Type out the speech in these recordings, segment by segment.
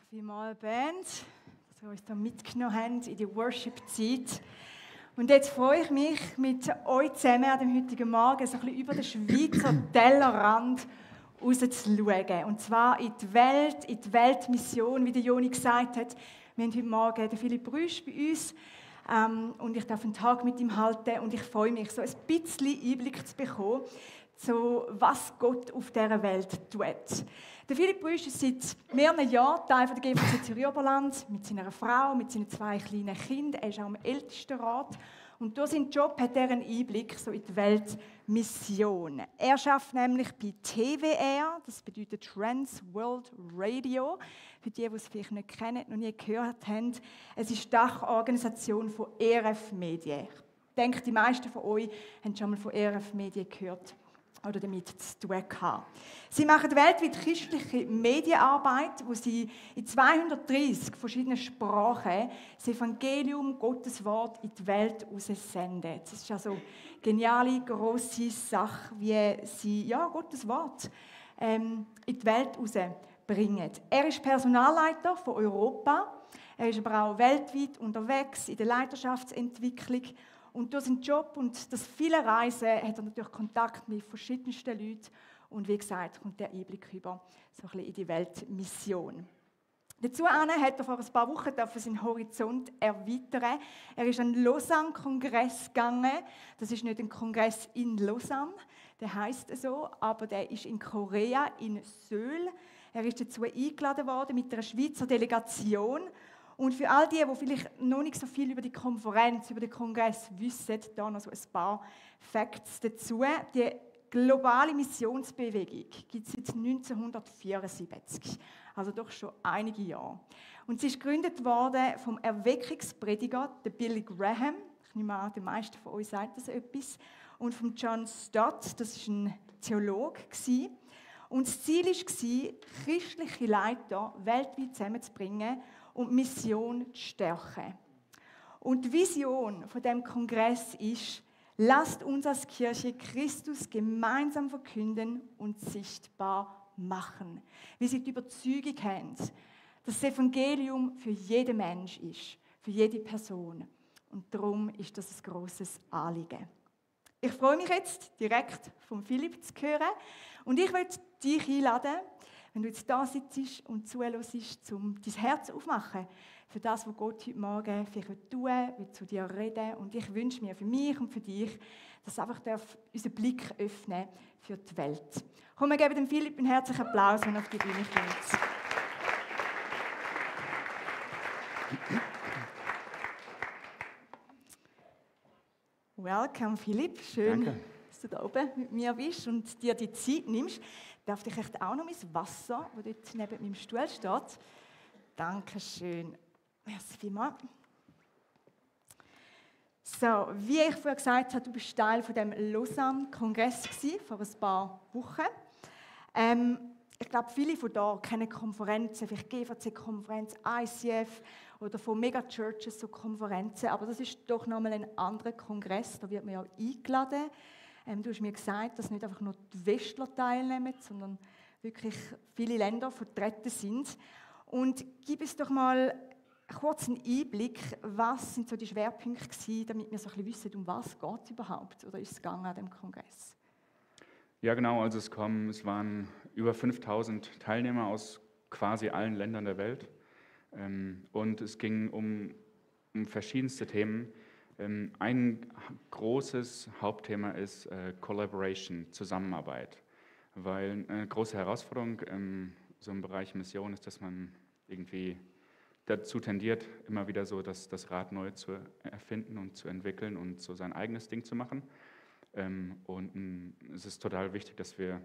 vielmals, Band, dass ihr uns da mitgenommen habt in die Worship-Zeit. Und jetzt freue ich mich, mit euch zusammen an dem heutigen Morgen so ein bisschen über den Schweizer Tellerrand rauszuschauen. Und zwar in die Weltmission, wie der Joni gesagt hat. Wir haben heute Morgen den Philipp Rüsch bei uns und ich darf einen Tag mit ihm halten und ich freue mich, so ein bisschen Einblick zu bekommen, so was Gott auf dieser Welt tut. Der Philipp Rüsch ist seit mehreren Jahren Teil der GVC Zürich-Oberland mit seiner Frau, mit seinen 2 kleinen Kindern. Er ist auch im Ältestenrat. Und durch seinen Job hat er einen Einblick so in die Weltmission. Er arbeitet nämlich bei TWR, das bedeutet Trans World Radio. Für die es vielleicht nicht kennen, noch nie gehört haben, es ist die Dachorganisation von ERF Medien. Ich denke, die meisten von euch haben schon mal von ERF Medien gehört oder damit zu tun gehabt. Sie machen weltweit christliche Medienarbeit, wo sie in 230 verschiedenen Sprachen das Evangelium, Gottes Wort in die Welt raussenden. Das ist also eine geniale, grosse Sache, wie sie Gottes Wort in die Welt rausbringen. Er ist Personalleiter von Europa. Er ist aber auch weltweit unterwegs in der Leiterschaftsentwicklung. Und durch seinen Job und das viele Reisen hat er natürlich Kontakt mit verschiedensten Leuten. Und wie gesagt, kommt der Einblick über so ein bisschen in die Weltmission. Dazu hat er vor ein paar Wochen seinen Horizont erweitern. Er ist an den Lausanne-Kongress gegangen. Das ist nicht ein Kongress in Lausanne, der heisst so, aber der ist in Korea, in Seoul. Er ist dazu eingeladen worden mit einer Schweizer Delegation. Und für all die vielleicht noch nicht so viel über die Konferenz, über den Kongress wissen, da noch so ein paar Facts dazu. Die globale Missionsbewegung gibt es seit 1974, also doch schon einige Jahre. Und sie ist gegründet worden vom Erweckungsprediger, der Billy Graham. Ich nehme an, die meisten von euch sagen das etwas. Und von John Stott, das war ein Theologe. Und das Ziel war, christliche Leiter weltweit zusammenzubringen und die Mission zu stärken. Und die Vision von dem Kongress ist: Lasst uns als Kirche Christus gemeinsam verkünden und sichtbar machen. Weil sie die Überzeugung haben, dass das Evangelium für jeden Mensch ist, für jede Person. Und darum ist das ein grosses Anliegen. Ich freue mich jetzt, direkt von Philipp zu hören. Und ich möchte dich einladen, wenn du jetzt da sitzt und zuhörst, um dein Herz aufzumachen für das, was Gott heute Morgen vielleicht tun will, zu dir reden. Und ich wünsche mir für mich und für dich, dass einfach unseren Blick öffnen für die Welt. Komm, wir geben dem Philipp einen herzlichen Applaus, wenn er auf die Bühne kommt. Welcome, Philipp. Schön, Danke, dass du da oben mit mir bist und dir die Zeit nimmst. Darf ich echt auch noch mein Wasser, das dort neben meinem Stuhl steht? Dankeschön. Merci vielmals. So, wie ich vorher gesagt habe, du bist Teil von dem Lausanne-Kongress vor ein paar Wochen. Ich glaube, viele von da kennen Konferenzen, vielleicht GVC-Konferenz, ICF oder von Megachurches, so Konferenzen. Aber das ist doch nochmal ein anderer Kongress, da wird man ja eingeladen. Du hast mir gesagt, dass nicht einfach nur die Westler teilnehmen, sondern wirklich viele Länder vertreten sind. Und gib uns doch mal kurz einen Einblick, was sind so die Schwerpunkte gewesen, damit wir so ein bisschen wissen, um was geht es überhaupt oder ist es gegangen an dem Kongress? Ja, genau, also es waren über 5000 Teilnehmer aus quasi allen Ländern der Welt. Und es ging um verschiedenste Themen. Ein großes Hauptthema ist Collaboration, Zusammenarbeit. Weil eine große Herausforderung so im Bereich Mission ist, dass man irgendwie dazu tendiert, immer wieder so das Rad neu zu erfinden und zu entwickeln und so sein eigenes Ding zu machen. Und es ist total wichtig, dass wir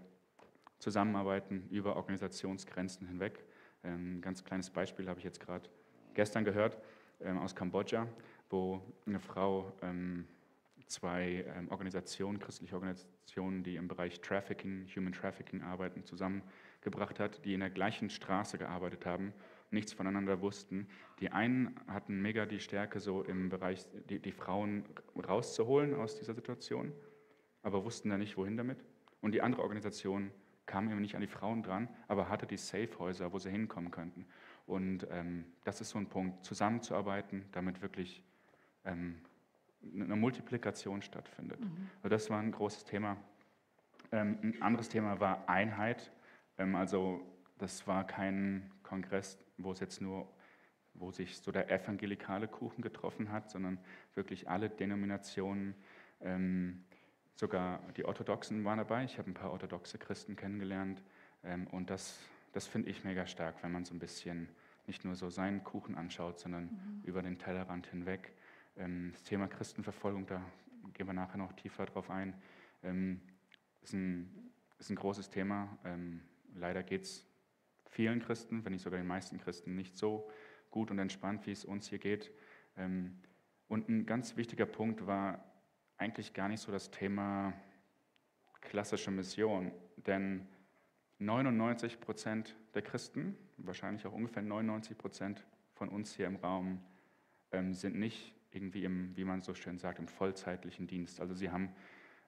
zusammenarbeiten über Organisationsgrenzen hinweg. Ein ganz kleines Beispiel habe ich jetzt gerade gestern gehört aus Kambodscha, wo eine Frau 2 Organisationen, christliche Organisationen, die im Bereich Trafficking, Human Trafficking arbeiten, zusammengebracht hat, die in der gleichen Straße gearbeitet haben, nichts voneinander wussten. Die einen hatten mega die Stärke, so im Bereich die Frauen rauszuholen aus dieser Situation, aber wussten da nicht, wohin damit. Und die andere Organisation kam eben nicht an die Frauen dran, aber hatte die Safe-Häuser, wo sie hinkommen könnten. Und das ist so ein Punkt, zusammenzuarbeiten, damit wirklich eine Multiplikation stattfindet. Also das war ein großes Thema. Ein anderes Thema war Einheit. Also das war kein Kongress, wo sich so der evangelikale Kuchen getroffen hat, sondern wirklich alle Denominationen, sogar die Orthodoxen waren dabei. Ich habe ein paar orthodoxe Christen kennengelernt und das finde ich mega stark, wenn man so ein bisschen nicht nur so seinen Kuchen anschaut, sondern über den Tellerrand hinweg. Das Thema Christenverfolgung, da gehen wir nachher noch tiefer drauf ein, ist ein großes Thema. Leider geht es vielen Christen, wenn nicht sogar den meisten Christen, nicht so gut und entspannt, wie es uns hier geht. Und ein ganz wichtiger Punkt war eigentlich gar nicht so das Thema klassische Mission, denn 99% der Christen, wahrscheinlich auch ungefähr 99% von uns hier im Raum, sind nicht irgendwie wie man so schön sagt, im vollzeitlichen Dienst. Also sie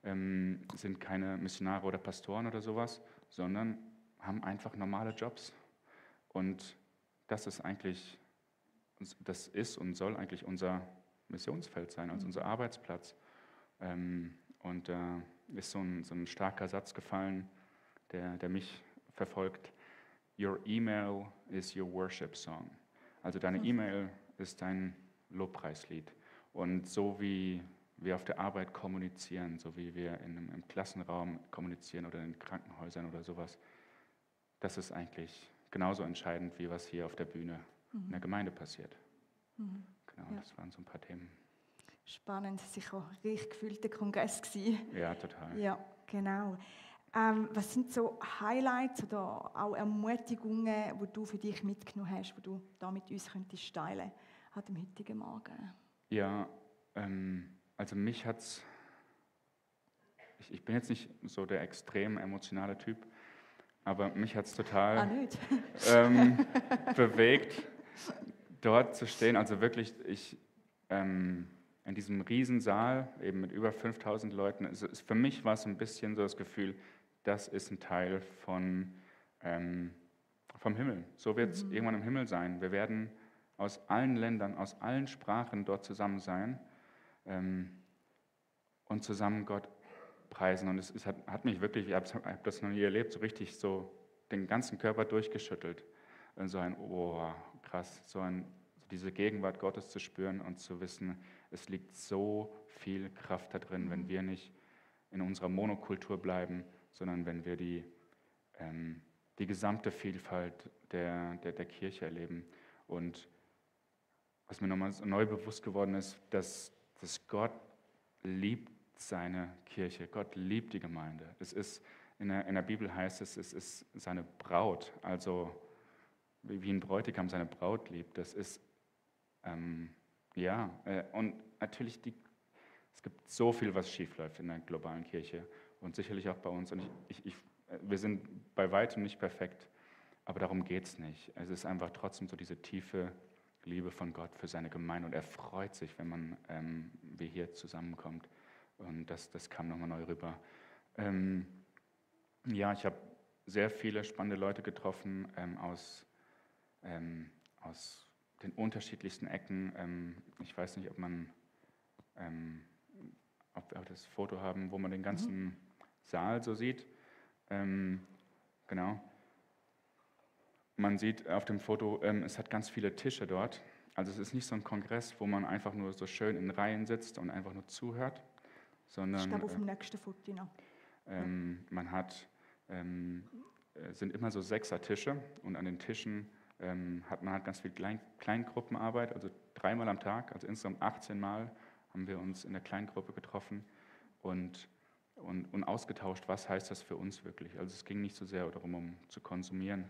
sind keine Missionare oder Pastoren oder sowas, sondern haben einfach normale Jobs. Und das ist und soll eigentlich unser Missionsfeld sein, also unser Arbeitsplatz. Und da ist so ein starker Satz gefallen, der mich verfolgt. Your email is your worship song. Also deine E-Mail ist dein Lobpreislied. Und so wie wir auf der Arbeit kommunizieren, so wie wir im Klassenraum kommunizieren oder in Krankenhäusern oder sowas, das ist eigentlich genauso entscheidend, wie was hier auf der Bühne in der Gemeinde passiert. Genau, Ja. das waren so ein paar Themen. Spannend, sicher ein richtig gefühlter Kongress gewesen. Ja, total. Ja, genau. Was sind so Highlights oder auch Ermutigungen, die du für dich mitgenommen hast, die du da mit uns könntest teilen an dem heutigen Morgen? Ja, also mich hat's, ich bin jetzt nicht so der extrem emotionale Typ, aber mich hat es total Nicht. bewegt, dort zu stehen. Also wirklich, in diesem Riesensaal, eben mit über 5000 Leuten, für mich war es ein bisschen so das Gefühl, das ist ein Teil vom Himmel. So wird es irgendwann im Himmel sein. Wir werden aus allen Ländern, aus allen Sprachen dort zusammen sein und zusammen Gott preisen. Und es hat mich wirklich, ich habe das noch nie erlebt, so richtig so den ganzen Körper durchgeschüttelt. Und so oh, krass, diese Gegenwart Gottes zu spüren und zu wissen, es liegt so viel Kraft da drin, wenn wir nicht in unserer Monokultur bleiben, sondern wenn wir die gesamte Vielfalt der Kirche erleben. Und was mir nochmal neu bewusst geworden ist, dass Gott liebt seine Kirche, Gott liebt die Gemeinde. Es ist, in der Bibel heißt es ist seine Braut, also wie ein Bräutigam seine Braut liebt. Das ist, und natürlich, es gibt so viel, was schiefläuft in der globalen Kirche und sicherlich auch bei uns. Und wir sind bei weitem nicht perfekt, aber darum geht es nicht. Es ist einfach trotzdem so diese tiefe Liebe von Gott für seine Gemeinde und er freut sich, wenn man wie hier zusammenkommt. Und das kam nochmal neu rüber. Ich habe sehr viele spannende Leute getroffen aus den unterschiedlichsten Ecken. Ich weiß nicht, ob wir das Foto haben, wo man den ganzen Saal so sieht. Genau. Man sieht auf dem Foto, es hat ganz viele Tische dort. Also es ist nicht so ein Kongress, wo man einfach nur so schön in Reihen sitzt und einfach nur zuhört, sondern Ich glaube auf dem nächsten Foto noch. man hat, sind immer so Sechser-Tische und an den Tischen hat man ganz viel Kleingruppenarbeit, also 3-mal am Tag, also insgesamt 18 Mal haben wir uns in der Kleingruppe getroffen und ausgetauscht, was heißt das für uns wirklich. Also es ging nicht so sehr darum, um zu konsumieren,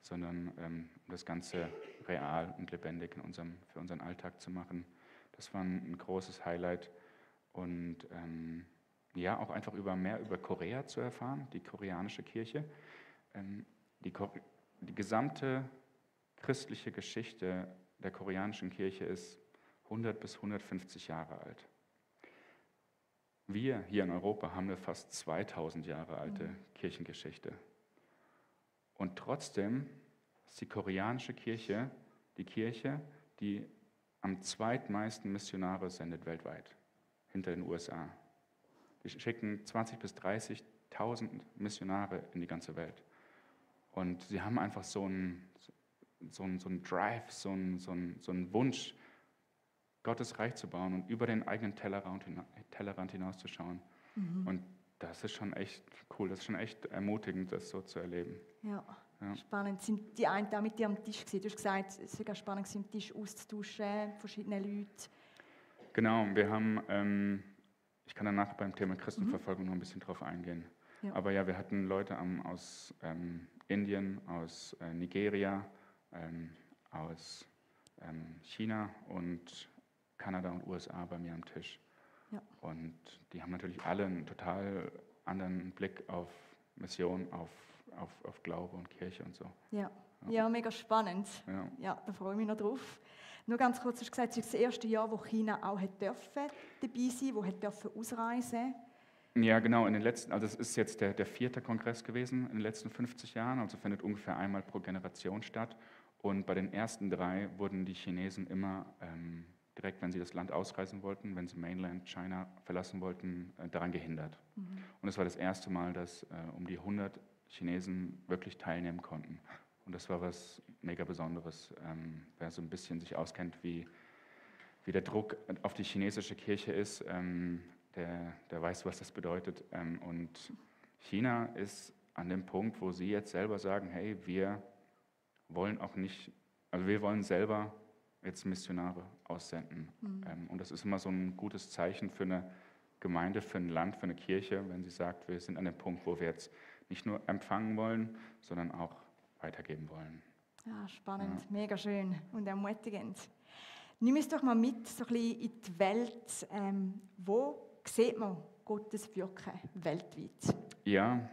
sondern um das Ganze real und lebendig für unseren Alltag zu machen. Das war ein großes Highlight und auch einfach mehr über Korea zu erfahren, die koreanische Kirche. Die gesamte christliche Geschichte der koreanischen Kirche ist 100 bis 150 Jahre alt. Wir hier in Europa haben eine fast 2000 Jahre alte Kirchengeschichte. Und trotzdem ist die koreanische Kirche die Kirche, die am zweitmeisten Missionare sendet weltweit, hinter den USA. Die schicken 20.000 bis 30.000 Missionare in die ganze Welt. Und sie haben einfach so einen Drive, so einen Wunsch, Gottes Reich zu bauen und über den eigenen Tellerrand hinauszuschauen. Und das ist schon echt cool, das ist schon echt ermutigend, das so zu erleben. Ja, spannend. Sind die einen auch mit dir am Tisch gewesen? Du hast gesagt, es wäre spannend, am Tisch auszutauschen, verschiedene Leute. Genau, wir haben, ich kann danach beim Thema Christenverfolgung noch ein bisschen drauf eingehen. Ja. Aber ja, wir hatten Leute aus Indien, aus Nigeria, aus China und Kanada und USA bei mir am Tisch. Ja. Und die haben natürlich alle einen total anderen Blick auf Mission, auf Glaube und Kirche und so. Ja, ja, mega spannend. Ja, da freue ich mich noch drauf. Nur ganz kurz, du hast gesagt, es ist das erste Jahr, wo China auch dabei sein durfte, ausreisen. Ja, genau. Also es ist jetzt der 4. Kongress gewesen in den letzten 50 Jahren, also findet ungefähr einmal pro Generation statt. Und bei den ersten 3 wurden die Chinesen immer direkt, wenn sie das Land ausreisen wollten, wenn sie Mainland China verlassen wollten, daran gehindert. Und es war das erste Mal, dass um die 100 Chinesen wirklich teilnehmen konnten. Und das war was mega Besonderes. Wer so ein bisschen sich auskennt, wie der Druck auf die chinesische Kirche ist, der weiß, was das bedeutet. Und China ist an dem Punkt, wo sie jetzt selber sagen, hey, wir wollen selber jetzt Missionare aussenden. Und das ist immer so ein gutes Zeichen für eine Gemeinde, für ein Land, für eine Kirche, wenn sie sagt, wir sind an dem Punkt, wo wir jetzt nicht nur empfangen wollen, sondern auch weitergeben wollen. Ja, spannend, mega schön und ermutigend. Nimm uns doch mal mit so ein bisschen in die Welt. Wo sieht man Gottes Wirken weltweit? Ja,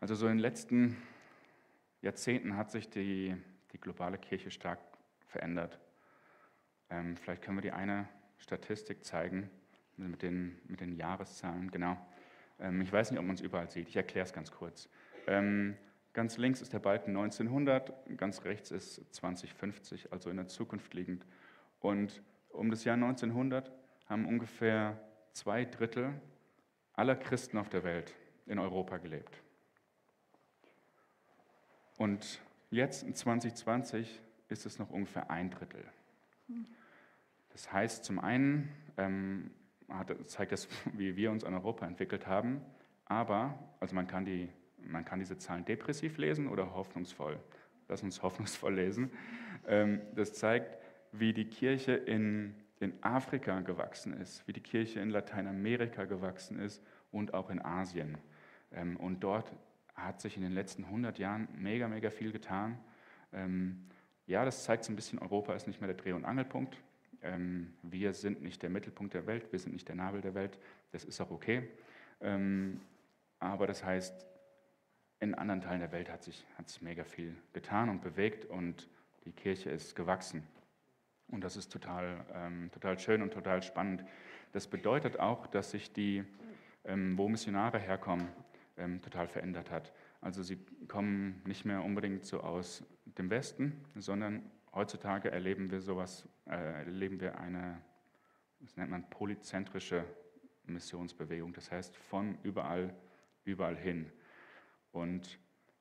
also so in den letzten Jahrzehnten hat sich die globale Kirche stark verändert. Vielleicht können wir die eine Statistik zeigen mit den Jahreszahlen. Genau. Ich weiß nicht, ob man es überall sieht. Ich erkläre es ganz kurz. Ganz links ist der Balken 1900, ganz rechts ist 2050, also in der Zukunft liegend. Und um das Jahr 1900 haben ungefähr 2/3 aller Christen auf der Welt in Europa gelebt. Und jetzt in 2020 ist es noch ungefähr 1/3. Das heißt, zum einen zeigt das, wie wir uns an Europa entwickelt haben, aber, also man kann diese Zahlen depressiv lesen oder hoffnungsvoll. Lass uns hoffnungsvoll lesen. Das zeigt, wie die Kirche in Afrika gewachsen ist, wie die Kirche in Lateinamerika gewachsen ist und auch in Asien. Und dort hat sich in den letzten 100 Jahren mega, mega viel getan. Ja, das zeigt so ein bisschen, Europa ist nicht mehr der Dreh- und Angelpunkt. Wir sind nicht der Mittelpunkt der Welt, wir sind nicht der Nabel der Welt. Das ist auch okay. Aber das heißt, in anderen Teilen der Welt hat sich mega viel getan und bewegt und die Kirche ist gewachsen. Und das ist total schön und total spannend. Das bedeutet auch, dass sich wo Missionare herkommen, total verändert hat. Also sie kommen nicht mehr unbedingt so aus dem Westen, sondern heutzutage erleben wir eine, das nennt man polyzentrische Missionsbewegung, das heißt von überall hin. Und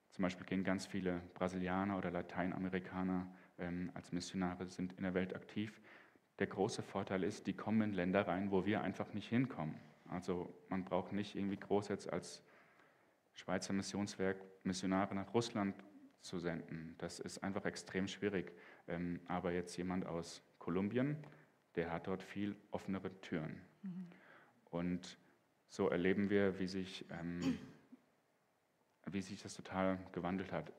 zum Beispiel gehen ganz viele Brasilianer oder Lateinamerikaner als Missionare, sind in der Welt aktiv. Der große Vorteil ist, die kommen in Länder rein, wo wir einfach nicht hinkommen. Also man braucht nicht irgendwie groß jetzt als Schweizer Missionswerk Missionare nach Russland zu senden. Das ist einfach extrem schwierig. Aber jetzt jemand aus Kolumbien, der hat dort viel offenere Türen. Und so erleben wir, wie sich das total gewandelt hat.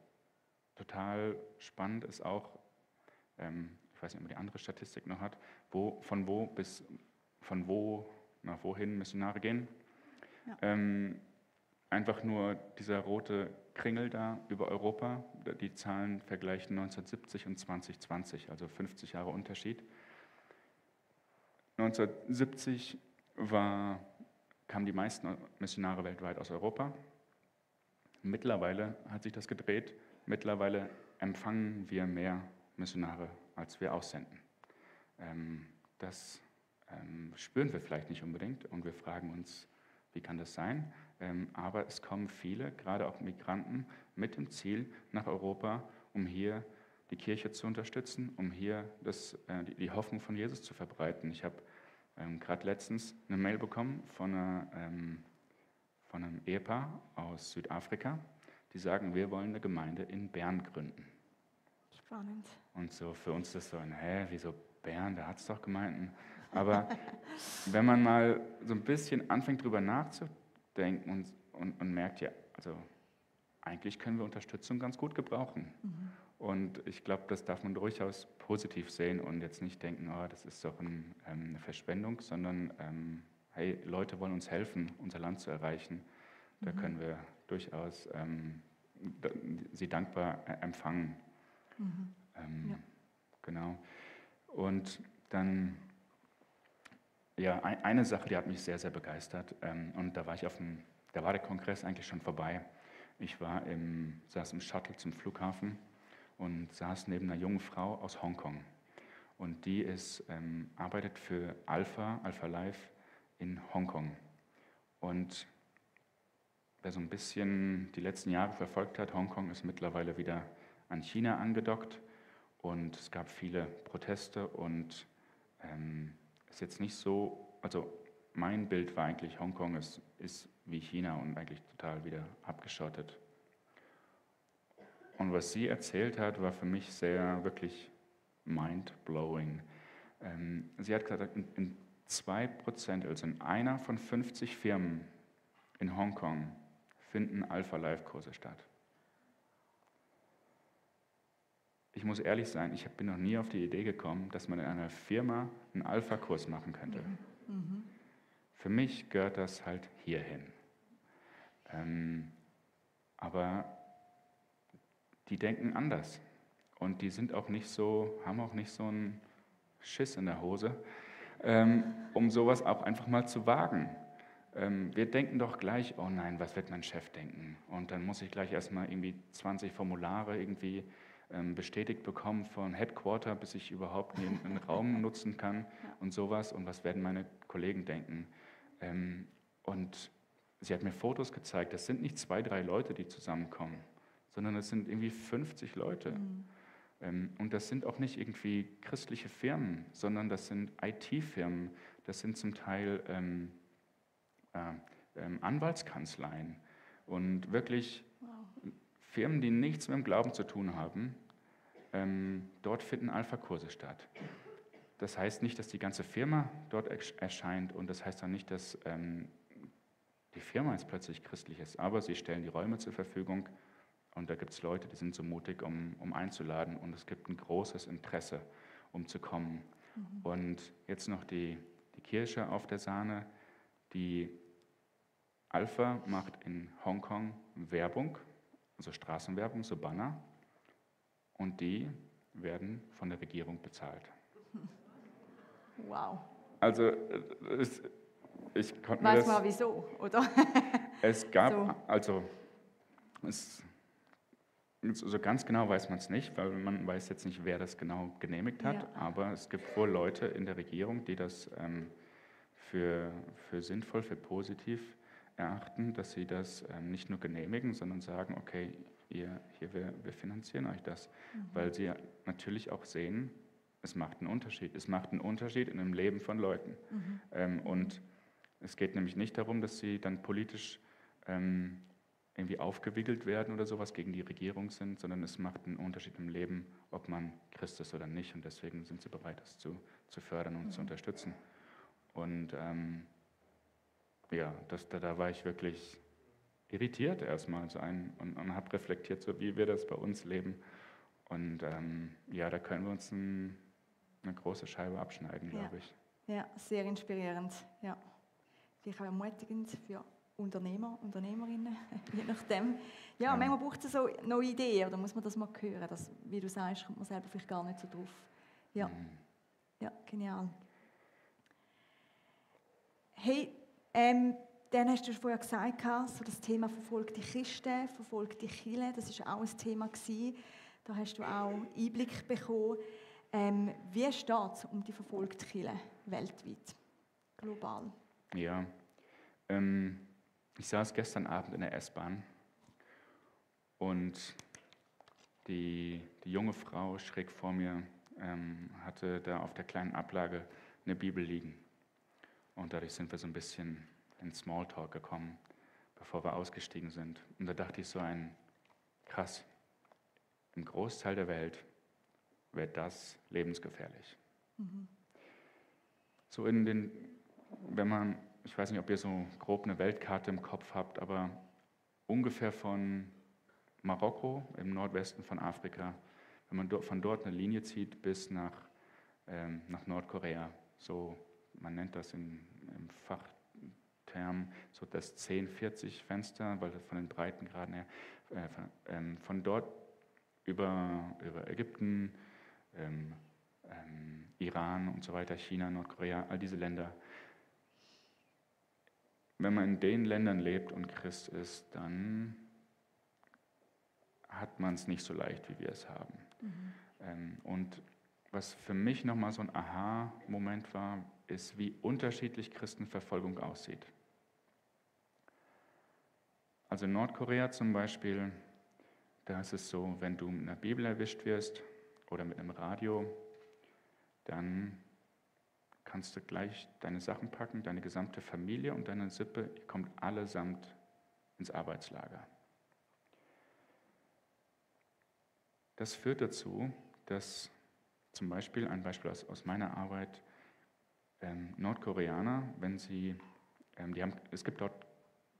Total spannend ist auch, ich weiß nicht, ob man die andere Statistik noch hat, von wo nach wohin Missionare gehen. Ja. Einfach nur dieser rote Kringel da über Europa, die Zahlen vergleichen 1970 und 2020, also 50 Jahre Unterschied. 1970 kamen die meisten Missionare weltweit aus Europa. Mittlerweile hat sich das gedreht. Mittlerweile empfangen wir mehr Missionare, als wir aussenden. Das spüren wir vielleicht nicht unbedingt und wir fragen uns, wie kann das sein? Aber es kommen viele, gerade auch Migranten, mit dem Ziel nach Europa, um hier die Kirche zu unterstützen, um hier die Hoffnung von Jesus zu verbreiten. Ich habe gerade letztens eine Mail bekommen von einem Ehepaar aus Südafrika, die sagen, wir wollen eine Gemeinde in Bern gründen. Spannend. Und so für uns ist das so wieso Bern, da hat es doch Gemeinden. Aber wenn man mal so ein bisschen anfängt, drüber nachzudenken und merkt, ja, also eigentlich können wir Unterstützung ganz gut gebrauchen. Mhm. Und ich glaube, das darf man durchaus positiv sehen und jetzt nicht denken, oh, das ist doch eine Verschwendung, sondern hey, Leute wollen uns helfen, unser Land zu erreichen. Da können wir durchaus sie dankbar empfangen. Mhm. Genau. Und dann, ja, eine Sache, die hat mich sehr, sehr begeistert. Und da war der Kongress eigentlich schon vorbei. Ich saß im Shuttle zum Flughafen und saß neben einer jungen Frau aus Hongkong. Und die arbeitet für Alpha Life in Hongkong. Und wer so ein bisschen die letzten Jahre verfolgt hat, Hongkong ist mittlerweile wieder an China angedockt und es gab viele Proteste und ist jetzt nicht so, also mein Bild war eigentlich, Hongkong ist wie China und eigentlich total wieder abgeschottet. Und was sie erzählt hat, war für mich sehr wirklich mind-blowing. Sie hat gesagt, in 2%, also in einer von 50 Firmen in Hongkong, finden Alpha-Life-Kurse statt. Ich muss ehrlich sein, ich bin noch nie auf die Idee gekommen, dass man in einer Firma einen Alpha-Kurs machen könnte. Mhm. Für mich gehört das halt hierhin. Aber die denken anders und die sind auch nicht so, haben auch nicht so einen Schiss in der Hose, um sowas auch einfach mal zu wagen. Wir denken doch gleich, oh nein, was wird mein Chef denken? Und dann muss ich gleich erstmal irgendwie 20 Formulare irgendwie bestätigt bekommen von Headquarter, bis ich überhaupt einen Raum nutzen kann und sowas. Und was werden meine Kollegen denken? Und sie hat mir Fotos gezeigt, das sind nicht 2, 3 Leute, die zusammenkommen, sondern es sind irgendwie 50 Leute. Mhm. Und das sind auch nicht irgendwie christliche Firmen, sondern das sind IT-Firmen, das sind zum Teil Anwaltskanzleien und wirklich Firmen, die nichts mit dem Glauben zu tun haben. Dort finden Alpha-Kurse statt. Das heißt nicht, dass die ganze Firma dort erscheint und das heißt auch nicht, dass die Firma jetzt plötzlich christlich ist, aber sie stellen die Räume zur Verfügung und da gibt es Leute, die sind so mutig, um einzuladen und es gibt ein großes Interesse, um zu kommen. Mhm. Und jetzt noch die Kirsche auf der Sahne, die Alpha macht in Hongkong Werbung, also Straßenwerbung, so Banner, und die werden von der Regierung bezahlt. Wow. Also ich konnte mir Weiß mal wieso, oder? Es gab, so. So ganz genau weiß man es nicht, weil man weiß jetzt nicht, wer das genau genehmigt hat, aber es gibt wohl Leute in der Regierung, die das für sinnvoll, für positiv erachten, dass sie das nicht nur genehmigen, sondern sagen, okay, wir finanzieren euch das, weil sie natürlich auch sehen, es macht einen Unterschied. Es macht einen Unterschied in dem Leben von Leuten. Mhm. Und es geht nämlich nicht darum, dass sie dann politisch irgendwie aufgewiegelt werden oder sowas, gegen die Regierung sind, sondern es macht einen Unterschied im Leben, ob man Christ ist oder nicht. Und deswegen sind sie bereit, das zu fördern und zu unterstützen. Und da war ich wirklich irritiert erstmal und habe reflektiert, so wie wir das bei uns leben. Und da können wir uns eine große Scheibe abschneiden, glaube ich. Ja, sehr inspirierend. Ja. Vielleicht auch ermutigend für Unternehmer, Unternehmerinnen, je nachdem. Ja, manchmal braucht es so neue Ideen, oder muss man das mal hören. Das, wie du sagst, kommt man selber vielleicht gar nicht so drauf. Ja, ja, genial. Hey, dann hast du vorher gesagt, so das Thema verfolgte Christen, verfolgte Kirche, das war auch ein Thema gewesen. Da hast du auch Einblick bekommen. Wie steht es um die verfolgte Kirche weltweit, global? Ja, ich saß gestern Abend in der S-Bahn und die junge Frau schräg vor mir hatte da auf der kleinen Ablage eine Bibel liegen. Und dadurch sind wir so ein bisschen in Smalltalk gekommen, bevor wir ausgestiegen sind. Und da dachte ich krass, im Großteil der Welt wird das lebensgefährlich. So ich weiß nicht, ob ihr so grob eine Weltkarte im Kopf habt, aber ungefähr von Marokko im Nordwesten von Afrika, wenn man von dort eine Linie zieht bis nach Nordkorea, so, man nennt das im Fachterm so das 10-40-Fenster, weil das von den Breitengraden her, von dort über Ägypten, Iran und so weiter, China, Nordkorea, all diese Länder. Wenn man in den Ländern lebt und Christ ist, dann hat man es nicht so leicht, wie wir es haben. Und was für mich nochmal so ein Aha-Moment war, ist, wie unterschiedlich Christenverfolgung aussieht. Also in Nordkorea zum Beispiel, da ist es so, wenn du mit einer Bibel erwischt wirst oder mit einem Radio, dann kannst du gleich deine Sachen packen, deine gesamte Familie und deine Sippe, ihr kommt allesamt ins Arbeitslager. Das führt dazu, dass zum Beispiel, ein Beispiel aus meiner Arbeit, Nordkoreaner, wenn sie, es gibt dort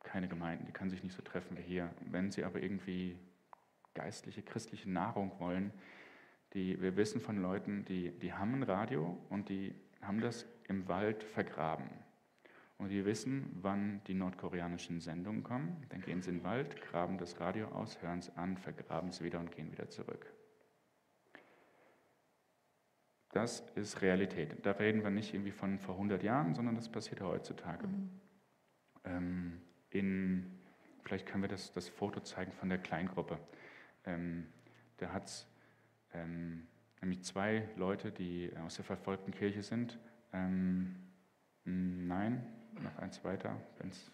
keine Gemeinden, die können sich nicht so treffen wie hier. Wenn sie aber irgendwie geistliche, christliche Nahrung wollen, wir wissen von Leuten, die haben ein Radio und die haben das im Wald vergraben. Und die wissen, wann die nordkoreanischen Sendungen kommen. Dann gehen sie in den Wald, graben das Radio aus, hören es an, vergraben es wieder und gehen wieder zurück. Das ist Realität. Da reden wir nicht irgendwie von vor 100 Jahren, sondern das passiert heutzutage. Vielleicht können wir das Foto zeigen von der Kleingruppe. Da hat es nämlich 2 Leute, die aus der verfolgten Kirche sind. Nein, noch eins weiter, wenn es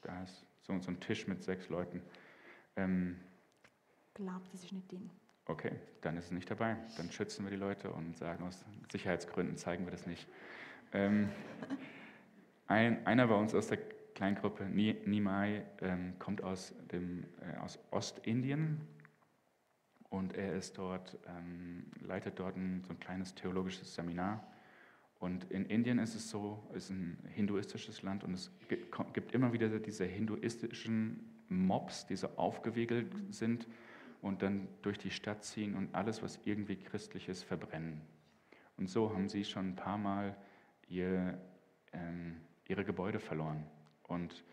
da ist. So ein Tisch mit 6 Leuten. Ich glaube, das ist nicht drin. Okay, dann ist es nicht dabei. Dann schützen wir die Leute und sagen, aus Sicherheitsgründen zeigen wir das nicht. Einer bei uns aus der Kleingruppe, Nimai, kommt aus Ostindien und er ist dort, leitet dort so ein kleines theologisches Seminar. Und in Indien ist es so, ist ein hinduistisches Land und es gibt immer wieder diese hinduistischen Mobs, die so aufgewiegelt sind und dann durch die Stadt ziehen und alles, was irgendwie christlich ist, verbrennen. Und so haben sie schon ein paar Mal ihre Gebäude verloren. Und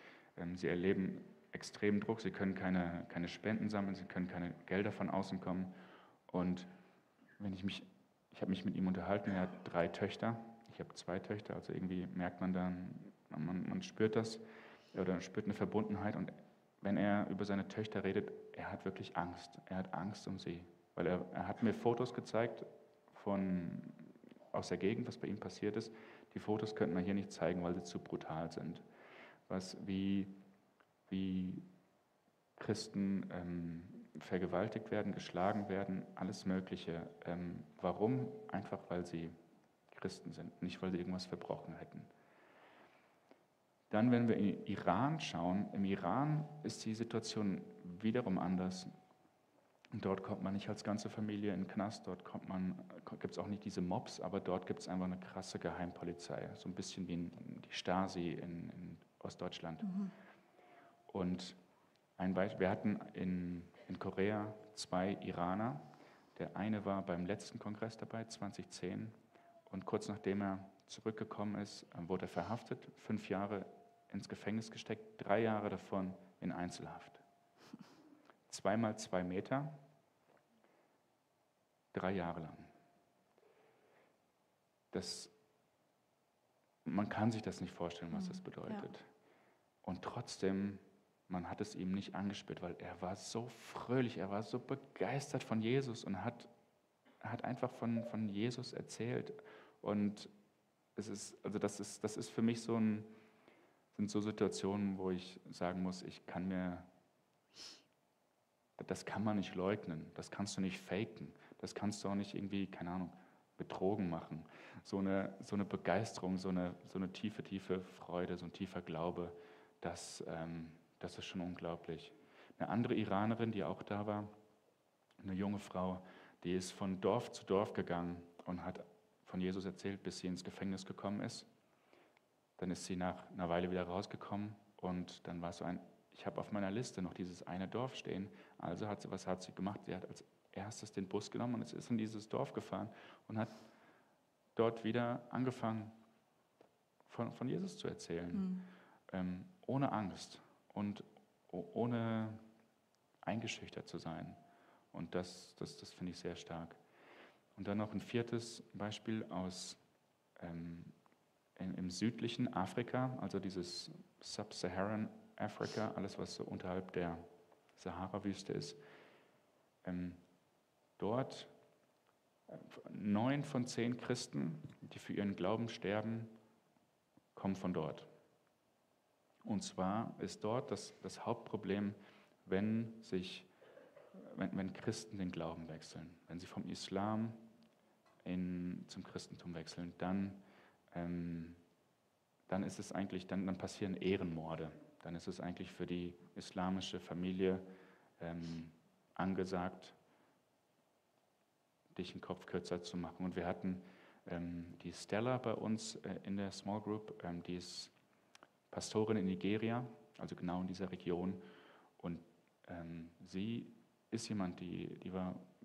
sie erleben extremen Druck, sie können keine Spenden sammeln, sie können keine Gelder von außen kommen. Und ich habe mich mit ihm unterhalten, er hat 3 Töchter, ich habe 2 Töchter, also irgendwie merkt man dann, man spürt das oder spürt eine Verbundenheit. Und wenn er über seine Töchter redet, er hat wirklich Angst. Er hat Angst um sie, weil er hat mir Fotos gezeigt aus der Gegend, was bei ihm passiert ist. Die Fotos könnte man hier nicht zeigen, weil sie zu brutal sind. Wie Christen vergewaltigt werden, geschlagen werden, alles Mögliche. Warum? Einfach, weil sie Christen sind, nicht weil sie irgendwas verbrochen hätten. Dann, wenn wir in Iran schauen, im Iran ist die Situation wiederum anders. Und dort kommt man nicht als ganze Familie in den Knast, dort gibt es auch nicht diese Mobs, aber dort gibt es einfach eine krasse Geheimpolizei, so ein bisschen wie die Stasi in Ostdeutschland. Und ein Beispiel, wir hatten in Korea 2 Iraner, der eine war beim letzten Kongress dabei, 2010, und kurz nachdem er zurückgekommen ist, wurde er verhaftet, 5 Jahre ins Gefängnis gesteckt, 3 Jahre davon in Einzelhaft. 2 mal 2 Meter, 3 Jahre lang. Man kann sich das nicht vorstellen, was das bedeutet. Und trotzdem, man hat es ihm nicht angespürt, weil er war so fröhlich, er war so begeistert von Jesus und hat einfach von Jesus erzählt. Und das ist für mich sind so Situationen, wo ich sagen muss, das kann man nicht leugnen, das kannst du nicht faken, das kannst du auch nicht irgendwie, keine Ahnung, betrogen machen. So eine Begeisterung, so eine tiefe Freude, so ein tiefer Glaube, das ist schon unglaublich. Eine andere Iranerin, die auch da war, eine junge Frau, die ist von Dorf zu Dorf gegangen und hat von Jesus erzählt, bis sie ins Gefängnis gekommen ist. Dann ist sie nach einer Weile wieder rausgekommen und dann war es so ich habe auf meiner Liste noch dieses eine Dorf stehen. Also was hat sie gemacht? Sie hat als erstes den Bus genommen und ist in dieses Dorf gefahren und hat dort wieder angefangen, von Jesus zu erzählen. Ohne Angst und ohne eingeschüchtert zu sein. Und das finde ich sehr stark. Und dann noch ein viertes Beispiel im südlichen Afrika, also dieses Sub-Saharan Afrika, alles was so unterhalb der Sahara-Wüste ist. Dort 9 von 10 Christen, die für ihren Glauben sterben, kommen von dort. Und zwar ist dort das Hauptproblem, wenn Christen den Glauben wechseln. Wenn sie vom Islam zum Christentum wechseln, dann ist es eigentlich, dann passieren Ehrenmorde. Dann ist es eigentlich für die islamische Familie angesagt, dich den Kopf kürzer zu machen. Und wir hatten die Stella bei uns in der Small Group, die ist Pastorin in Nigeria, also genau in dieser Region. Und sie ist jemand,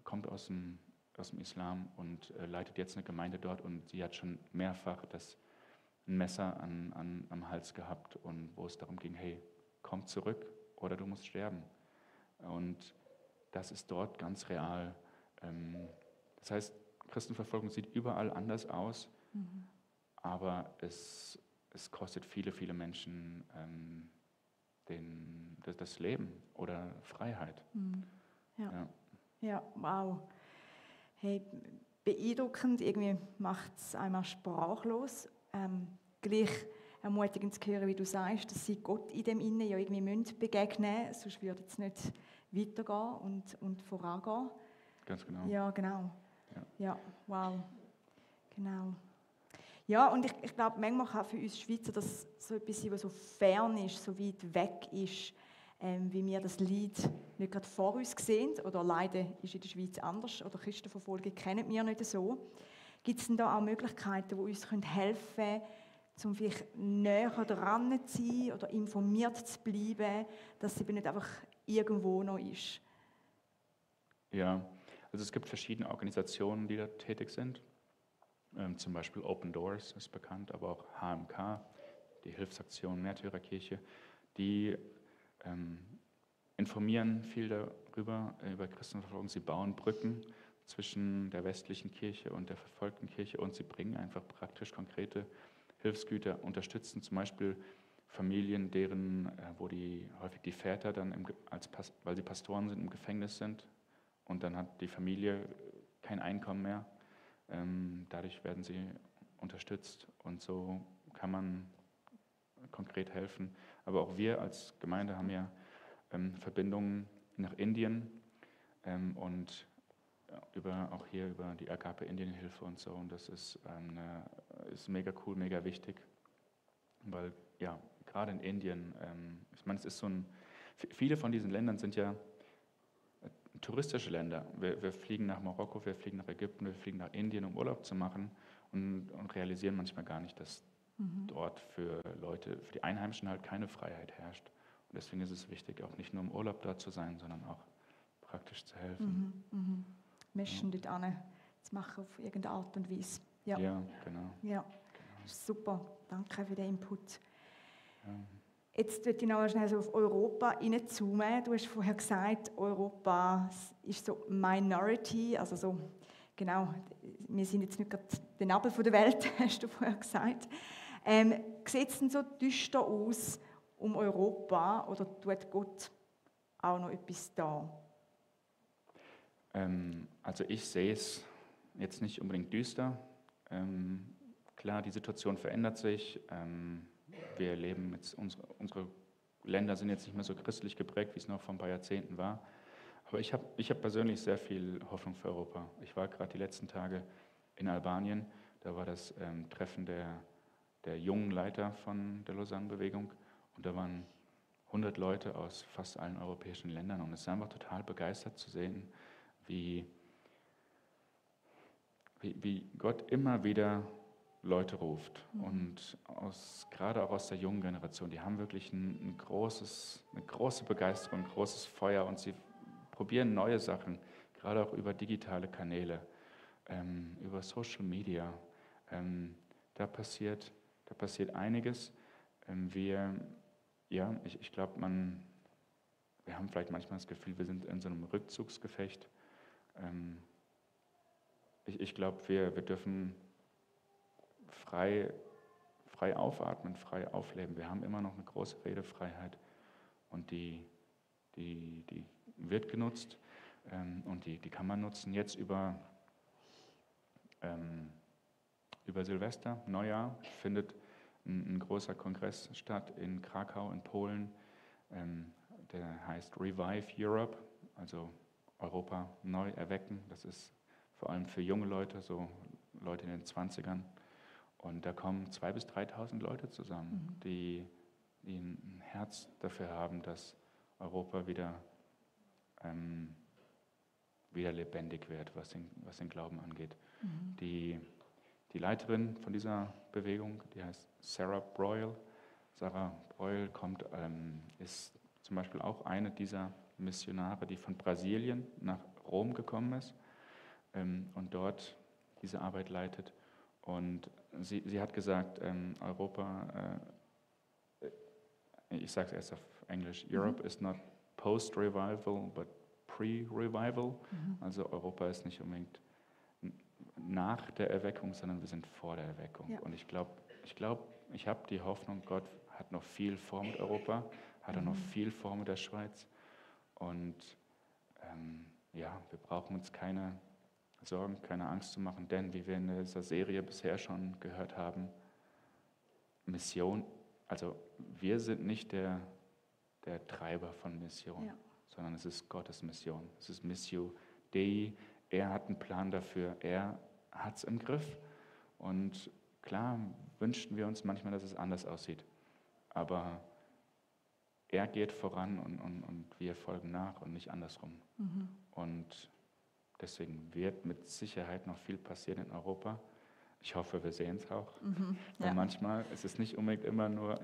kommt aus dem Islam und leitet jetzt eine Gemeinde dort. Und sie hat schon mehrfach ein Messer am Hals gehabt, und wo es darum ging, hey, komm zurück oder du musst sterben. Und das ist dort ganz real. Das heißt, Christenverfolgung sieht überall anders aus, aber es kostet viele, viele Menschen das Leben oder Freiheit. Ja, wow. Hey, beeindruckend, irgendwie macht es einmal sprachlos. Gleich ermutigend zu hören, wie du sagst, dass sie Gott in dem Innen ja irgendwie begegnen müssen, sonst würde es nicht weitergehen und vorangehen. Ganz genau. Ja, genau. Ja, wow. Genau. Ja, und ich glaube, manchmal kann für uns Schweizer das so etwas sein, was so fern ist, so weit weg ist, wie wir das Lied nicht gerade vor uns sehen, oder leider ist in der Schweiz anders, oder Christenverfolgung kennen wir nicht so. Gibt es denn da auch Möglichkeiten, die uns helfen können, um vielleicht näher dran zu sein oder informiert zu bleiben, dass es eben nicht einfach irgendwo noch ist? Ja, also es gibt verschiedene Organisationen, die da tätig sind. Zum Beispiel Open Doors ist bekannt, aber auch HMK, die Hilfsaktion Märtyrerkirche, die informieren viel darüber, über Christenverfolgung. Sie bauen Brücken zwischen der westlichen Kirche und der verfolgten Kirche, und sie bringen einfach praktisch konkrete Hilfsgüter, unterstützen zum Beispiel Familien, wo häufig die Väter dann, weil sie Pastoren sind, im Gefängnis sind, und dann hat die Familie kein Einkommen mehr. Dadurch werden sie unterstützt, und so kann man konkret helfen. Aber auch wir als Gemeinde haben ja Verbindungen nach Indien und auch hier über die Agape Indienhilfe und so. Und das ist mega cool, mega wichtig, weil ja, gerade in Indien, ich meine, viele von diesen Ländern sind ja touristische Länder. Wir fliegen nach Marokko, wir fliegen nach Ägypten, wir fliegen nach Indien, um Urlaub zu machen, und realisieren manchmal gar nicht, dass dort für die Einheimischen halt keine Freiheit herrscht. Und deswegen ist es wichtig, auch nicht nur im Urlaub dort zu sein, sondern auch praktisch zu helfen. Menschen dort hin zu machen auf irgendeine Art und Weise. Ja, genau. Ja, super. Danke für den Input. Ja. Jetzt würde ich noch schnell so auf Europa hineinzoomen. Du hast vorher gesagt, Europa ist so Minority, also so, genau, wir sind jetzt nicht gerade der Nabel der Welt, hast du vorher gesagt. Sieht es denn so düster aus? um Europa oder tut Gott auch noch etwas da? Also ich sehe es jetzt nicht unbedingt düster. Klar, die Situation verändert sich. Wir leben jetzt, unsere Länder sind jetzt nicht mehr so christlich geprägt, wie es noch vor ein paar Jahrzehnten war. Aber ich hab persönlich sehr viel Hoffnung für Europa. Ich war gerade die letzten Tage in Albanien. Da war das Treffen der jungen Leiter von der Lausanne-Bewegung. Und da waren 100 Leute aus fast allen europäischen Ländern. Und es ist einfach total begeistert zu sehen, wie Gott immer wieder Leute ruft. Und gerade auch aus der jungen Generation, die haben wirklich eine große Begeisterung, ein großes Feuer und sie probieren neue Sachen, gerade auch über digitale Kanäle, über Social Media. Da passiert einiges. Ich glaube, wir haben vielleicht manchmal das Gefühl, wir sind in so einem Rückzugsgefecht. Ich glaube, wir dürfen frei aufatmen, frei aufleben. Wir haben immer noch eine große Redefreiheit und die wird genutzt und die kann man nutzen. Jetzt über Silvester, Neujahr, findet ein großer Kongress statt in Krakau in Polen. Der heißt Revive Europe, also Europa neu erwecken. Das ist vor allem für junge Leute, so Leute in den 20ern. Und da kommen 2.000 bis 3.000 Leute zusammen, die ein Herz dafür haben, dass Europa wieder lebendig wird, was den Glauben angeht. Die Leiterin von dieser Bewegung, die heißt Sarah Broyle. Sarah Broyle ist zum Beispiel auch eine dieser Missionare, die von Brasilien nach Rom gekommen ist und dort diese Arbeit leitet. Und sie hat gesagt, Europa, ich sage es erst auf Englisch, Europe is not post-revival, but pre-revival. Also Europa ist nicht unbedingt nach der Erweckung, sondern wir sind vor der Erweckung. Ja. Und ich habe die Hoffnung, Gott hat noch viel vor mit Europa, hat er noch viel vor mit der Schweiz. Und wir brauchen uns keine Sorgen, keine Angst zu machen, denn wie wir in dieser Serie bisher schon gehört haben, Mission, also wir sind nicht der Treiber von Mission, sondern es ist Gottes Mission. Es ist Missio Dei. Er hat einen Plan dafür, er hat es im Griff. Und klar wünschten wir uns manchmal, dass es anders aussieht. Aber er geht voran und wir folgen nach und nicht andersrum. Und deswegen wird mit Sicherheit noch viel passieren in Europa. Ich hoffe, wir sehen es auch. Weil manchmal ist es nicht unbedingt immer nur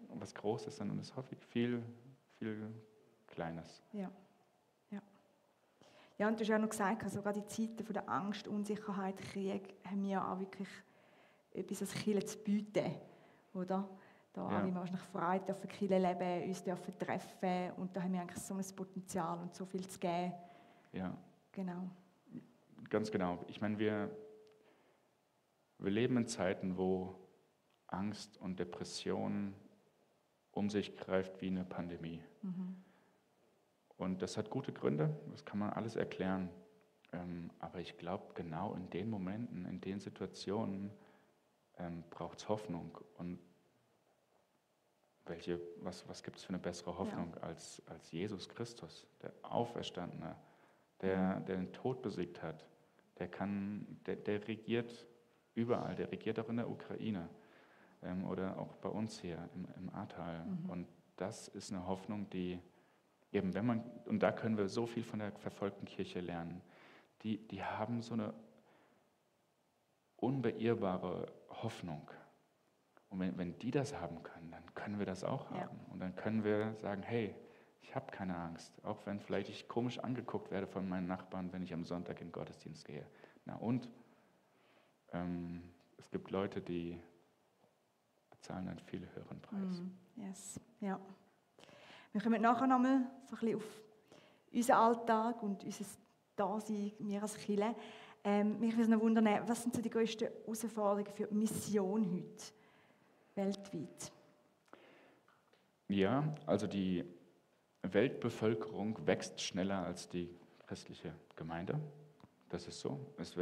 was Großes, sondern es ist häufig viel, viel Kleines. Ja, und du hast ja noch gesagt, sogar die Zeiten von der Angst, Unsicherheit, Krieg, haben wir auch wirklich etwas als Kirche zu bieten, oder? Da alle Menschen frei dürfen Kirche leben, uns dürfen treffen und da haben wir eigentlich so ein Potenzial und so viel zu geben. Ja. Genau. Ganz genau. Ich meine, wir leben in Zeiten, wo Angst und Depression um sich greift wie eine Pandemie. Und das hat gute Gründe, das kann man alles erklären. Aber ich glaube, genau in den Momenten, in den Situationen braucht es Hoffnung. Und was gibt es für eine bessere Hoffnung als Jesus Christus, der Auferstandene, der den Tod besiegt hat, der regiert überall, der regiert auch in der Ukraine oder auch bei uns hier im Ahrtal. Und das ist eine Hoffnung, die eben, und da können wir so viel von der verfolgten Kirche lernen, die haben so eine unbeirrbare Hoffnung. Und wenn die das haben können, dann können wir das auch haben. Und dann können wir sagen, hey, ich habe keine Angst, auch wenn vielleicht ich komisch angeguckt werde von meinen Nachbarn, wenn ich am Sonntag in den Gottesdienst gehe. Na und? Es gibt Leute, die bezahlen einen viel höheren Preis. Yes. Ja. Wir kommen nachher nochmal so ein bisschen auf unseren Alltag und unser Dasein, wir als Kirche. Mich würde noch wundern, was sind so die grössten Herausforderungen für die Mission heute? weltweit? Ja, also die Weltbevölkerung wächst schneller als die christliche Gemeinde. Das ist so. Es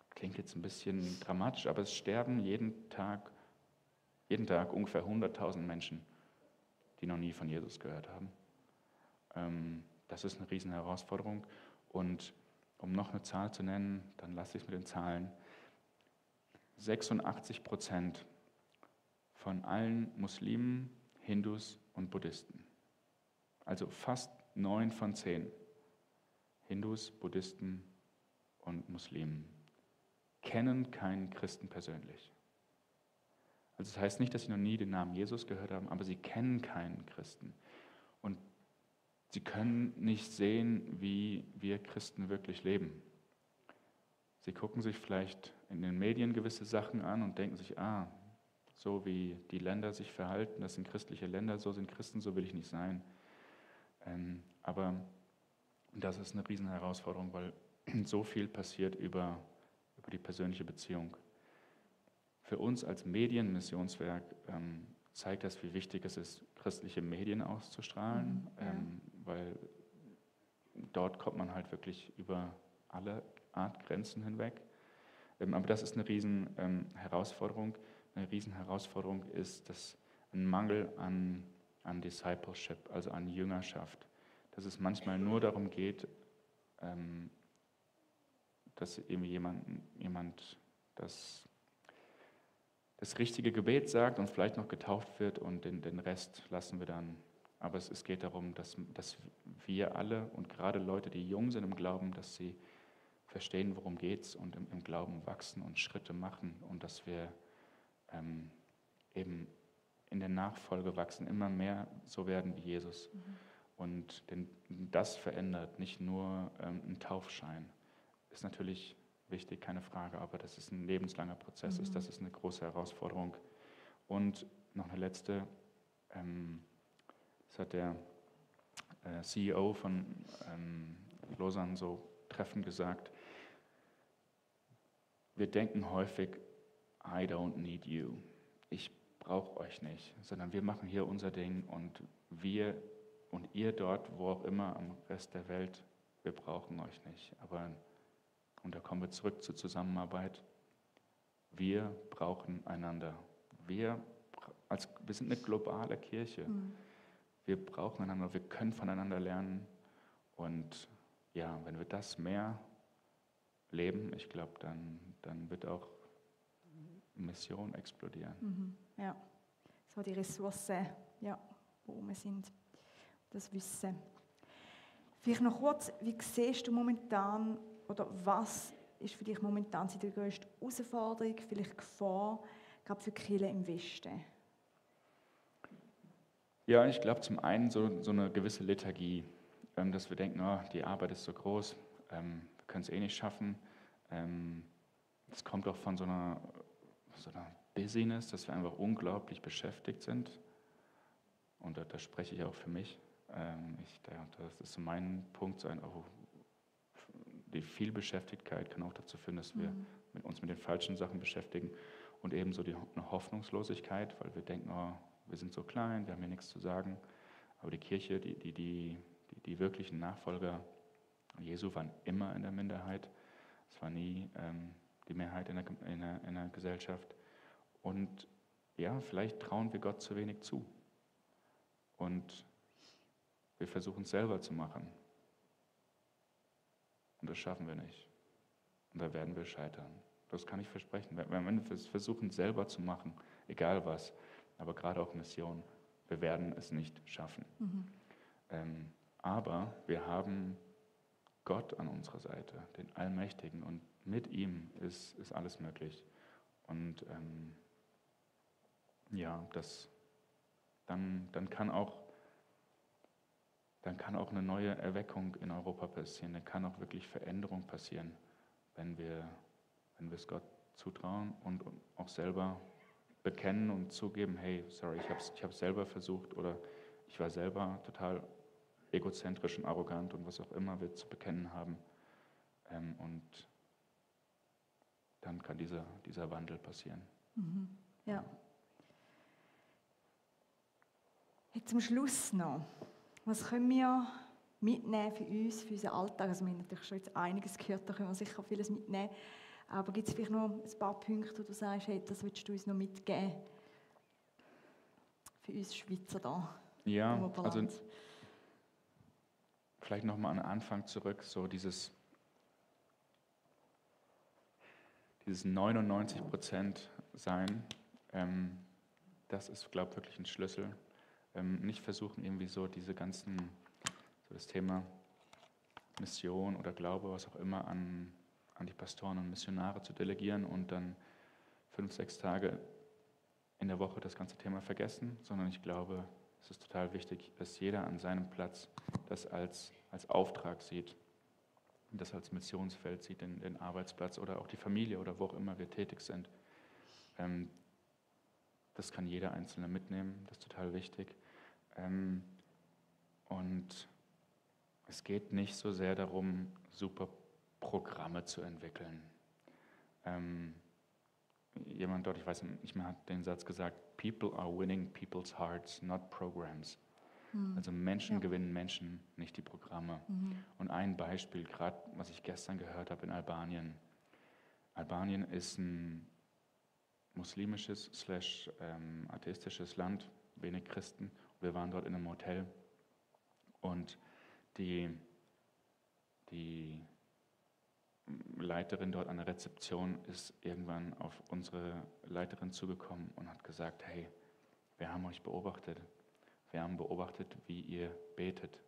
klingt jetzt ein bisschen dramatisch, aber es sterben jeden Tag ungefähr 100.000 Menschen, die noch nie von Jesus gehört haben. Das ist eine riesen Herausforderung. Und um noch eine Zahl zu nennen, dann lasse ich es mit den Zahlen. 86% von allen Muslimen, Hindus und Buddhisten, also fast 9 von 10 Hindus, Buddhisten und Muslimen, kennen keinen Christen persönlich. Also das heißt nicht, dass sie noch nie den Namen Jesus gehört haben, aber sie kennen keinen Christen. Und sie können nicht sehen, wie wir Christen wirklich leben. Sie gucken sich vielleicht in den Medien gewisse Sachen an und denken sich, so wie die Länder sich verhalten, das sind christliche Länder, so sind Christen, so will ich nicht sein. Aber das ist eine riesen Herausforderung, weil so viel passiert über die persönliche Beziehung. Für uns als Medienmissionswerk zeigt das, wie wichtig es ist, christliche Medien auszustrahlen, weil dort kommt man halt wirklich über alle Art Grenzen hinweg. Aber das ist eine riesen Herausforderung. Eine Riesenherausforderung ist, dass ein Mangel an Discipleship, also an Jüngerschaft, dass es manchmal nur darum geht, dass irgendwie jemand das richtige Gebet sagt und vielleicht noch getauft wird und den Rest lassen wir dann. Aber es geht darum, dass wir alle und gerade Leute, die jung sind im Glauben, dass sie verstehen, worum geht es und im Glauben wachsen und Schritte machen und dass wir eben in der Nachfolge wachsen, immer mehr so werden wie Jesus. Und denn das verändert nicht nur ein Taufschein. Ist natürlich wichtig, keine Frage, aber das ist ein lebenslanger Prozess, das ist eine große Herausforderung. Und noch eine letzte, das hat der CEO von Lausanne so treffend gesagt, wir denken häufig, I don't need you. Ich brauche euch nicht, sondern wir machen hier unser Ding und wir und ihr dort, wo auch immer am Rest der Welt, wir brauchen euch nicht. Und da kommen wir zurück zur Zusammenarbeit. Wir brauchen einander. Wir sind eine globale Kirche. Wir brauchen einander, wir können voneinander lernen. Und ja, wenn wir das mehr leben, ich glaube, dann wird auch Mission explodieren. Ja, so die Ressourcen, ja, wo wir sind, das Wissen. Vielleicht noch kurz, wie siehst du momentan, oder was ist für dich momentan die grösste Herausforderung, vielleicht Gefahr, gerade für die Kirche im Westen? Ja, ich glaube zum einen so eine gewisse Lethargie, dass wir denken, die Arbeit ist so groß, wir können es eh nicht schaffen. Es kommt auch von so einer Busyness, dass wir einfach unglaublich beschäftigt sind. Und da spreche ich auch für mich. Das ist so mein Punkt, die Vielbeschäftigkeit kann auch dazu führen, dass wir uns mit den falschen Sachen beschäftigen und ebenso eine Hoffnungslosigkeit, weil wir denken, wir sind so klein, wir haben hier nichts zu sagen. Aber die Kirche, die wirklichen Nachfolger Jesu waren immer in der Minderheit. Es war nie die Mehrheit in der Gesellschaft. Und ja, vielleicht trauen wir Gott zu wenig zu. Und wir versuchen es selber zu machen. Und das schaffen wir nicht. Und da werden wir scheitern. Das kann ich versprechen. Wenn wir es versuchen selber zu machen, egal was, aber gerade auch Mission, wir werden es nicht schaffen. Aber wir haben Gott an unserer Seite, den Allmächtigen, und mit ihm ist alles möglich. Und dann kann auch eine neue Erweckung in Europa passieren, dann kann auch wirklich Veränderung passieren, wenn wir es Gott zutrauen und auch selber bekennen und zugeben, hey, sorry, ich habe selber versucht oder ich war selber total egozentrisch und arrogant und was auch immer wir zu bekennen haben. Und dann kann dieser Wandel passieren. Ja. Jetzt zum Schluss noch. Was können wir mitnehmen für uns, für unseren Alltag? Also wir haben natürlich schon jetzt einiges gehört, da können wir sicher vieles mitnehmen. Aber gibt es vielleicht noch ein paar Punkte, wo du sagst, hey, das willst du uns noch mitgeben? Für uns Schweizer da. Ja, also vielleicht nochmal an den Anfang zurück, so dieses 99% sein, das ist, glaube ich, wirklich ein Schlüssel. Nicht versuchen, irgendwie so diese ganzen, so das Thema Mission oder Glaube, was auch immer, an die Pastoren und Missionare zu delegieren und dann 5, 6 Tage in der Woche das ganze Thema vergessen, sondern ich glaube, es ist total wichtig, dass jeder an seinem Platz das als Auftrag sieht und das als Missionsfeld sieht, den Arbeitsplatz oder auch die Familie oder wo auch immer wir tätig sind. Das kann jeder Einzelne mitnehmen, das ist total wichtig. Und es geht nicht so sehr darum, super Programme zu entwickeln. Jemand dort, ich weiß nicht mehr, hat den Satz gesagt, People are winning people's hearts, not programs. Also Menschen gewinnen Menschen, nicht die Programme. Und ein Beispiel, gerade was ich gestern gehört habe in Albanien. Albanien ist ein muslimisches / atheistisches Land, wenig Christen. Wir waren dort in einem Hotel und die Leiterin dort an der Rezeption ist irgendwann auf unsere Leiterin zugekommen und hat gesagt, hey, wir haben euch beobachtet. Wir haben beobachtet, wie ihr betet.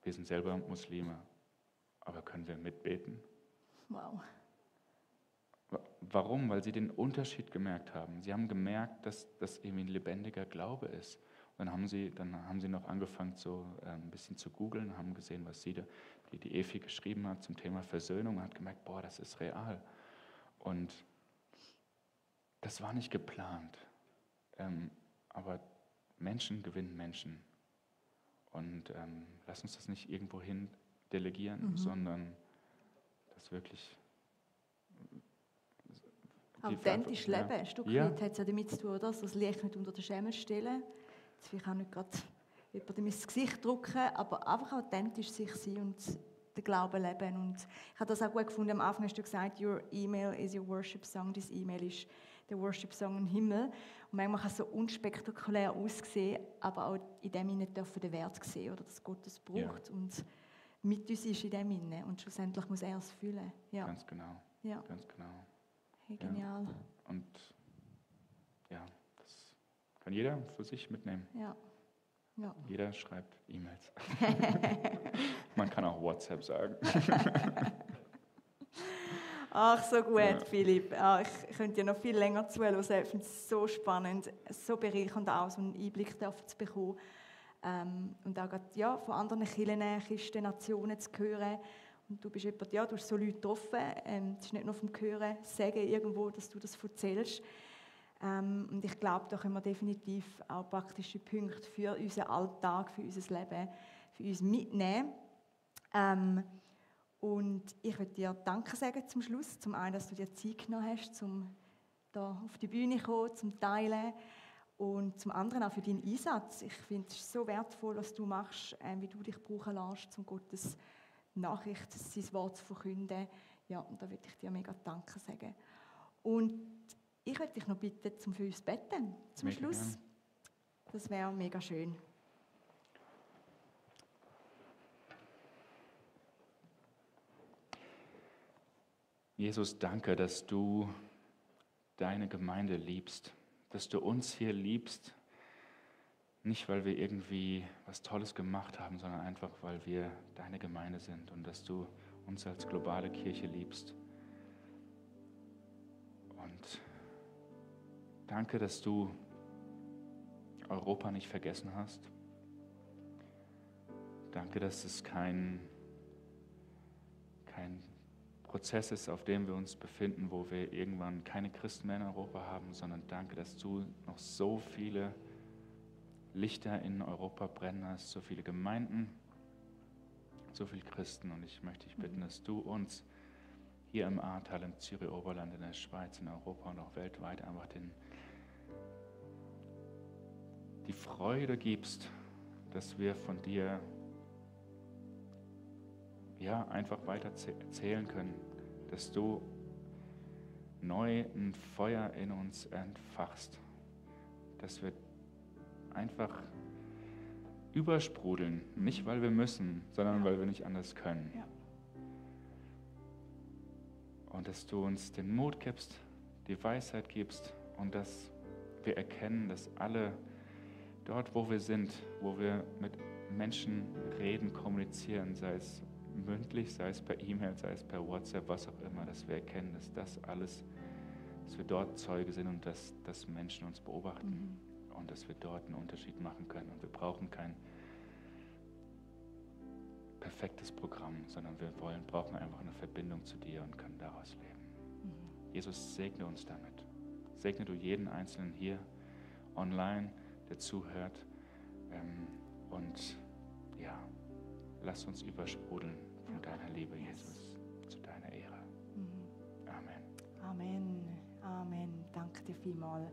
Wir sind selber Muslime, aber können wir mitbeten? Wow. Warum? Weil sie den Unterschied gemerkt haben. Sie haben gemerkt, dass das irgendwie ein lebendiger Glaube ist. Und dann haben sie noch angefangen, so ein bisschen zu googeln, haben gesehen, was die Efi geschrieben hat zum Thema Versöhnung und hat gemerkt, boah, das ist real. Und das war nicht geplant. Aber Menschen gewinnen Menschen. Und lass uns das nicht irgendwo hin delegieren, sondern das wirklich authentisch leben, ein Stück weit hat es ja damit zu tun, oder? Also das Licht nicht unter den Schemel stellen, jetzt vielleicht auch nicht gerade jemandem ins Gesicht drücken, aber einfach authentisch sich sein und den Glauben leben. Und ich habe das auch gut gefunden, am Anfang hast du gesagt, your email is your worship song, dein E-Mail ist der Worship Song im Himmel. Und manchmal kann es so unspektakulär aussehen, aber auch in dem Sinne dürfen den Wert sehen, oder dass Gott es braucht und mit uns ist in dem Sinne. Und schlussendlich muss er es fühlen. Ja. Ganz genau. Ja. Ganz genau. Hey, genial. Ja. Und ja, das kann jeder für sich mitnehmen. Ja. Ja. Jeder schreibt E-Mails. Man kann auch WhatsApp sagen. Ach, so gut, ja. Philipp. Ich könnte dir noch viel länger zuhören. Ich finde es so spannend, so bereichernd auch, so einen Einblick zu bekommen. Und auch gerade, von anderen Kirchen, Christen, Nationen zu hören. Und du bist jemand, du hast so Leute getroffen. Es ist nicht nur vom Hören, Sagen irgendwo, dass du das erzählst. Und ich glaube, da können wir definitiv auch praktische Punkte für unseren Alltag, für unser Leben, für uns mitnehmen. Und ich würde dir Danke sagen zum Schluss. Zum einen, dass du dir Zeit genommen hast, um da auf die Bühne zu kommen, zum Teilen. Und zum anderen auch für deinen Einsatz. Ich finde es so wertvoll, was du machst, wie du dich brauchen lässt, um Gottes Nachricht, sein Wort zu verkünden. Ja, und da würde ich dir mega Danke sagen. Und ich würde dich noch bitten, zum für uns beten, zum Schluss. Gern. Das wäre mega schön. Jesus, danke, dass du deine Gemeinde liebst, dass du uns hier liebst, nicht weil wir irgendwie was Tolles gemacht haben, sondern einfach, weil wir deine Gemeinde sind und dass du uns als globale Kirche liebst. Und danke, dass du Europa nicht vergessen hast. Danke, dass es kein Prozess ist, auf dem wir uns befinden, wo wir irgendwann keine Christen mehr in Europa haben, sondern danke, dass du noch so viele Lichter in Europa brennen hast, so viele Gemeinden, so viele Christen. Und ich möchte dich bitten, dass du uns hier im Ahrtal, im Zürich-Oberland, in der Schweiz, in Europa und auch weltweit einfach die Freude gibst, dass wir von dir einfach weiter erzählen können, dass du neu ein Feuer in uns entfachst, dass wir einfach übersprudeln, nicht weil wir müssen, sondern weil wir nicht anders können. Ja. Und dass du uns den Mut gibst, die Weisheit gibst und dass wir erkennen, dass alle dort, wo wir sind, wo wir mit Menschen reden, kommunizieren, sei es mündlich, sei es per E-Mail, sei es per WhatsApp, was auch immer, dass wir erkennen, dass das alles, dass wir dort Zeuge sind und dass Menschen uns beobachten und dass wir dort einen Unterschied machen können. Und wir brauchen kein perfektes Programm, sondern wir brauchen einfach eine Verbindung zu dir und können daraus leben. Jesus, segne uns damit. Segne du jeden Einzelnen hier online, der zuhört. Und lass uns übersprudeln von deiner Liebe, Jesus, zu deiner Ehre. Amen. Amen. Amen. Danke dir vielmals.